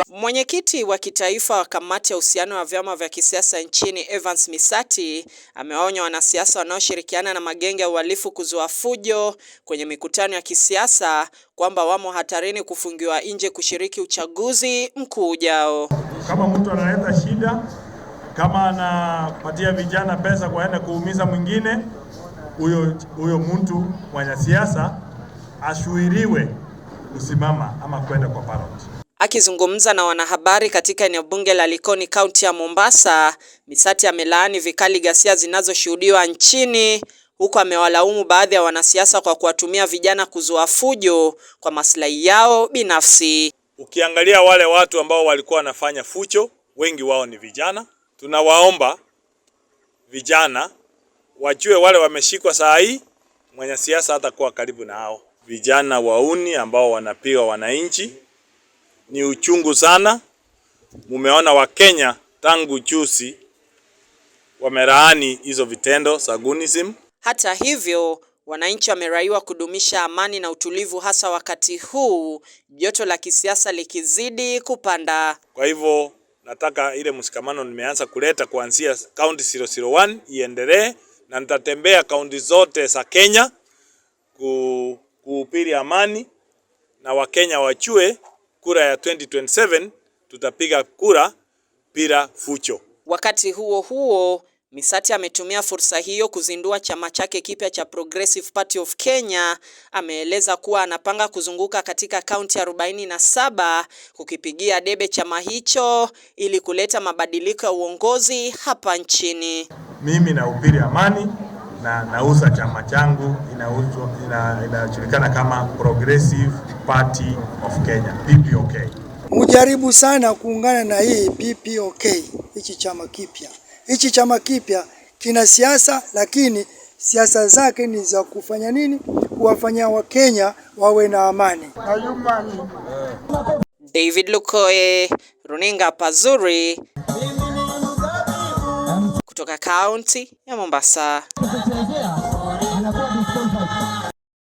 Mwenyekiti wa kitaifa wa kamati ya uhusiano wa vyama vya kisiasa nchini, Evans Misati, amewaonya wanasiasa wanaoshirikiana na magenge ya uhalifu kuzua fujo kwenye mikutano ya kisiasa kwamba wamo hatarini kufungiwa nje kushiriki uchaguzi mkuu ujao. Kama mtu analeta shida, kama anapatia vijana pesa kwaenda kuumiza mwingine, huyo mtu mwanasiasa azuiliwe kusimama ama kwenda kwa ballot. Akizungumza na wanahabari katika eneo bunge la Likoni, kaunti ya Mombasa, Misati amelaani vikali ghasia zinazoshuhudiwa nchini, huku amewalaumu baadhi ya wanasiasa kwa kuwatumia vijana kuzua fujo kwa maslahi yao binafsi. Ukiangalia wale watu ambao walikuwa wanafanya fujo, wengi wao ni vijana. Tunawaomba vijana wajue wale wameshikwa saa hii, mwenye siasa hatakuwa karibu na hao vijana wahuni ambao wanapiga wananchi. Ni uchungu sana. Mumeona Wakenya tangu juzi wamelaani hizo vitendo za gunism. Hata hivyo, wananchi wameraiwa kudumisha amani na utulivu, hasa wakati huu joto la kisiasa likizidi kupanda. Kwa hivyo nataka ile mshikamano nimeanza kuleta kuanzia kaunti 001 iendelee, na nitatembea kaunti zote za Kenya kuhubiri amani na Wakenya wajue kura ya 2027 tutapiga kura bila fujo. Wakati huo huo, Misati ametumia fursa hiyo kuzindua chama chake kipya cha Progressive Party of Kenya. Ameeleza kuwa anapanga kuzunguka katika kaunti 47 kukipigia debe chama hicho ili kuleta mabadiliko ya uongozi hapa nchini. Mimi nahubiri amani na nauza chama changu inauzwa, inajulikana kama Progressive Party of Kenya, PPOK. Mujaribu sana kuungana na hii PPOK, hichi chama kipya. Hichi chama kipya kina siasa, lakini siasa zake ni za kufanya nini? Kuwafanya Wakenya wawe na amani. David Lukoe, Runinga Pazuri, kutoka kaunti ya Mombasa.